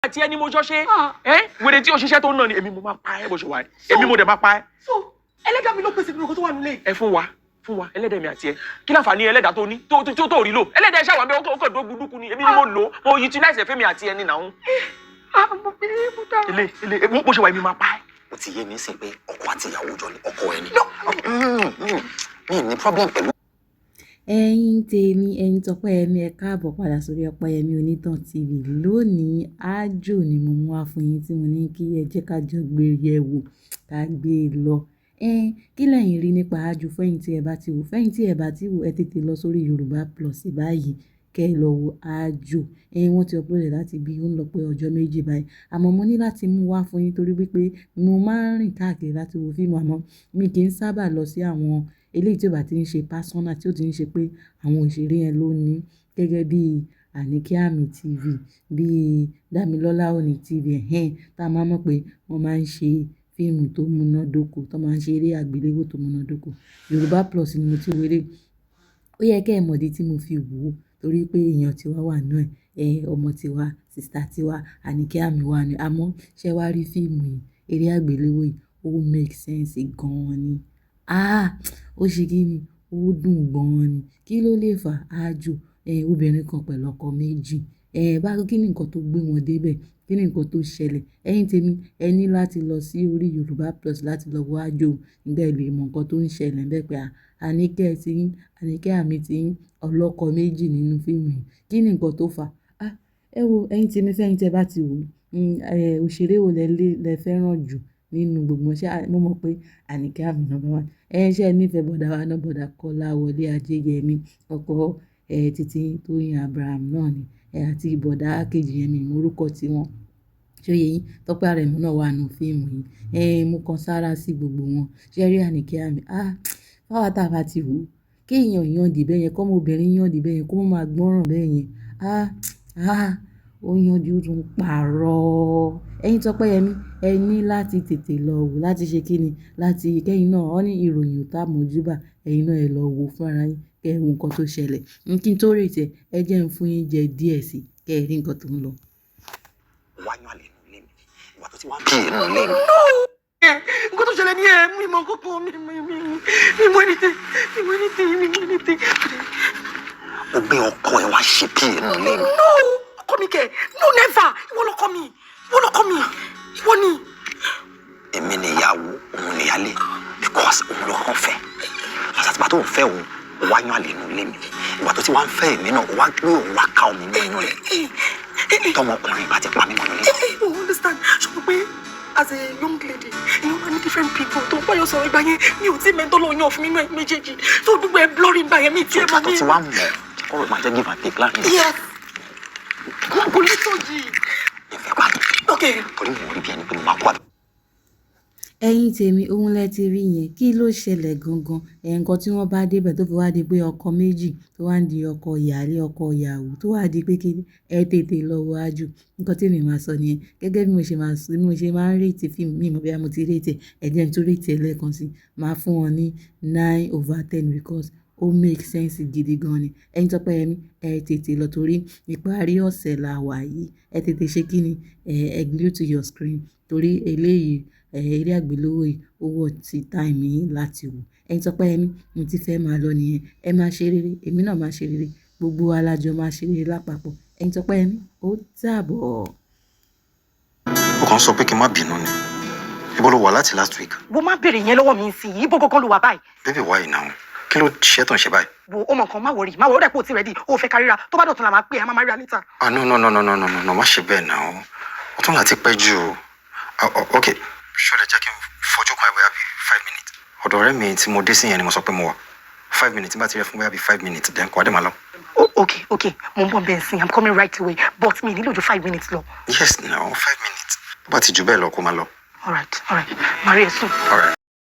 Àti ẹni mo jọ ṣe ẹ wèrè tí òṣìṣẹ́ tó ń nà ni èmi, mo máa pa ẹ́ bó ṣe wà ẹ́, èmi mo dẹ̀ máa pa ẹ́. So ẹlẹ́dàá mi ló pèsè gbogbo tó wà nílé. Ẹ fún wa, fún wa, ẹlẹ́dàá mi àti ẹ, kí láǹfààní ẹlẹ́dàá tó ní tó rí lò? Ẹlẹ́dàá iṣẹ́ àwọn abẹ́ ó kàn dó gbúdúkú ni. Èmi ni mo lò ó, mo utilize ẹ̀fẹ́ mi àti ẹni náà. Ah, mo bí mo dára. Ilé ilé bó ṣe wà, èmi máa pa ẹ́. Ó ti yé mi sìn pé ọkọ àti ìyàwó jọ ni ọkọ ẹ ni. Mi ní problem pẹ̀lú. Ẹ̀yin tèmi, ẹ̀yin Tọ́pẹ́yẹmí, ẹ káàbọ̀ padà sórí Ọpẹ́yẹmí Onítàn TV. Lónìí, ájò ni mo mú wá fún yín tí mo ní kí ẹ jẹ́ ká jọ gbé yẹ̀ wò, ká gbé e lọ. Ẹ́n, kí lẹ̀yin rí nípa ájò fẹ́yìn tí ẹ bá ti wò? Fẹ́yìn tí ẹ bá ti wò, ẹ tètè lọ sórí Yorùbá Plus báyìí kẹ́ ẹ lọ wo ájò. Ẹ́n, wọ́n ti upload rẹ̀ láti bí ó ń lọ pé ọjọ́ 2 báyìí. Àmọ́ mo ní láti mú wá fún yín torí wípé mo máa ń rìn káàkiri láti wo fíìmù, àmọ́ mi kì í sábà lọ sí àwọn eléyìí tí ó bá ti ń ṣe personal, tí ó ti ń ṣe pé àwọn òṣèré yẹn ló ní, gẹ́gẹ́ bí Àníkẹ́ Àmì TV, bí Dámilọ́lá Òní TV, ẹ̀hẹn, tá a máa mọ̀ pé wọ́n máa ń ṣe fíìmù tó múnádóko, tó máa ń ṣe eré àgbéléwò tó múnádóko. Yorùbá Plus ni mo ti wo eré. Ó yẹ kí ẹ mọ̀ ìdí tí mo fi wò ó torí pé èèyàn tiwa wà nínú ẹ̀, ẹ́, ọmọ tiwa, sister tiwa, Àníkẹ́ Àmì wà nínú ẹ̀. Àmọ́ ṣé wàá rí fíìmù yìí, eré àgbéléwò yìí, ó make sense gan ni. Ah! Ó ṣe kí ni? Ó dùn gan ni. Kí ló lè fà ájò? Ẹ̀, obìnrin kan pẹ̀lú ọkọ méjì. Ẹ̀, bá kí ni nǹkan tó gbé wọn dé ibẹ̀? Kí ni nǹkan tó ṣẹlẹ̀? Ẹ̀yin tèmi, ẹ ní láti lọ sí orí Yorùbá Plus láti lọ wo ájò. Níbẹ̀ ẹ lè mọ nǹkan tó ń ṣẹlẹ̀ níbẹ̀ pé Àníkẹ́ tí yín, Àníkẹ́ Àmì tí yín, ọlọ́kọ méjì nínú fíìmù yìí. Kí ni nǹkan tó fà? Ah! Ẹ wo, ẹ̀yin tèmi, fẹ́yìn tí ẹ bá ti wò, ẹ̀, òṣèré wo lẹ lè, lẹ fẹ́ràn jù nínú gbogbo wọn? Ṣé mo mọ̀ pé Àníkẹ́ Àmì number one. Ẹ ṣé ẹ nífẹ̀ẹ́ bọ̀dá wa náà, bọ̀dá Kọ́láwọlé Ajéyẹmí, ọkọ, ẹ́, títí Tóyìn Abraham náà ni. Ẹ àti bọ̀dá kejì yẹn, mi ò mọ orúkọ tí wọ́n. Ṣé ó yé yín? Tọ́pẹ́ Àrẹ̀mú náà wà nínú fíìmù yìí. Ẹ mo kan sára sí gbogbo wọn. Ṣé ẹ rí Àníkẹ́ Àmì? Ah! Fáwa tí a bá ti wò, kí èèyàn yànjú bẹ́ẹ̀ yẹn, kí ọmọbìnrin yànjú bẹ́ẹ̀ yẹn, kó máa gbọ́ràn bẹ́ẹ̀ yẹn. Ah! Ah! Ó yanjú, ó tún pàrọ̀. Ẹ̀yin Tọ́pẹ́yẹmí, ẹ ní láti tètè lọ wò láti ṣe kí ni? Láti kẹ́yìn náà, wọ́n ní ìròyìn ò tá mọ́júbà. Ẹ̀yin náà ẹ lọ wò fún ara yín, kí ẹ wo nǹkan tó ṣẹlẹ̀. Kí n tó rate ẹ, ẹ jẹ́ ń fún yín jẹ díẹ̀ sí, kí ẹ rí nǹkan tó ń lọ. Wá yan àlè nínú ilé mi, ìwà tó ti wá bí inú ilé mi. No, nǹkan tó ṣẹlẹ̀ ní ẹ, mi mọ kókó mi mi mi mi mọ anything, mi mọ anything, mi mọ anything. Ó gbé ọkọ ẹ wá ṣe bí inú ilé mi. No, ọkọ mi kẹ? No, never. Ìwọ lọkọ mi, ìwọ lọkọ mi, ìwọ ni. Èmi ni ìyàwó, òun ni ìyálé, because òun ló kọ́kọ́ fẹ́. Àtàtìgbà tó ń fẹ́ òun, ó wá yan àlè nínú ilé mi. Ìwà tó ti wá ń fẹ́ èmi náà, ó wá gbé òun wá ká omi mọ́ inú rẹ̀. Tọmọkùnrin bá ti pa mí mọ́ nílé. I understand. Ṣùgbọ́n pé as a young lady, èèyàn máa ní different people tó ń báyọ̀ sọ̀rọ̀. Ìgbà yẹn, mi ò tí mẹ́ńtọ́ lọ yàn fún mi náà méjèèjì tó gbogbo ẹ̀ blurry ìgbà yẹn, mi tí ẹ Ìgbà mọ̀ tó mi. ti wá mọ̀, kọ́rọ̀ máa jẹ́ give and take láàrin. Yes, kò ní tó yìí. Ìfẹ́ pa mí. Ok. Torí mo rí bí ẹni pé mo máa kú àbí. Ẹ̀yin tèmi, ohun lẹ ti rí yẹn. Kí ló ṣẹlẹ̀ gangan? Ẹ̀, nǹkan tí wọ́n bá dé bẹ̀ tó fi wá di pé ọkọ méjì tó wá ń di ọkọ ìyálé, ọkọ ìyàwó, tó wá di pé kí ẹ tètè lọ wo ájò. Nǹkan tí èmi máa sọ nìyẹn. Gẹ́gẹ́ bí mo ṣe máa sọ, bí mo ṣe máa ń rate fíìmù, mi ò mọ̀ bí mo ti rate ẹ̀. Ẹ jẹ́ n tó rate ẹ lẹ́ẹ̀kan sí. Màá fún wọn ní 9/10 because ó make sense gidi gan ni. Ẹ̀yin Tọ́pẹ́yẹmí, ẹ tètè lọ torí ìparí ọ̀sẹ̀ la wà yìí. Ẹ tètè ṣe kí ni? Ẹ glue to your screen torí eléyìí, ẹ, eré àgbéléwò yìí, ó worth ti time yín láti wò. Ẹ̀yin Tọ́pẹ́yẹmí, mo ti fẹ́ máa lọ nìyẹn. Ẹ máa ṣe rere, èmi náà máa ṣe rere. Gbogbo wa lájọ máa ṣe rere lápapọ̀. Ẹ̀yin Tọ́pẹ́yẹmí, ó dàbọ̀. Ó kàn ń sọ pé kí n má bínú ni. Ibo ló wà láti last week? Wo, má béèrè yẹn lọ́wọ́ mi sí yìí. Ibo gangan ló wà báyìí? Baby, why now? Kí ló ṣe tó ń ṣe báyìí? Wo, ó mọ nǹkan, má worry, má worry. Ó dẹ̀ pé o ti ready, o fẹ́ káríra. Tó bá dọ̀tun la máa pè é, a máa máa ríra later. Ah, no, no, no, no, no, no, no, no, má ṣe bẹ́ẹ̀ náà. Ó tún láti pẹ́ jù o. Ah, ok, ṣó lè jẹ́ kí n fojú kan ẹ̀ bóyá bíi 5 minutes? Ọ̀dọ̀ ọ̀rẹ́ mi tí mo dé sí yẹn ni mo sọ pé mo wà. 5 minutes, tí n bá ti rẹ fún bóyá bíi 5 minutes, then kò wá dé máa lọ. Oh, ok, mo ń bọ̀ bẹ́ẹ̀ sìn. I'm coming right away, but mi nílò ju 5 minutes lọ. Yes, now 5 minutes. Tó bá ti jù bẹ́ẹ̀ lọ, kó máa lọ. All right, màá rí ẹ soon. All right.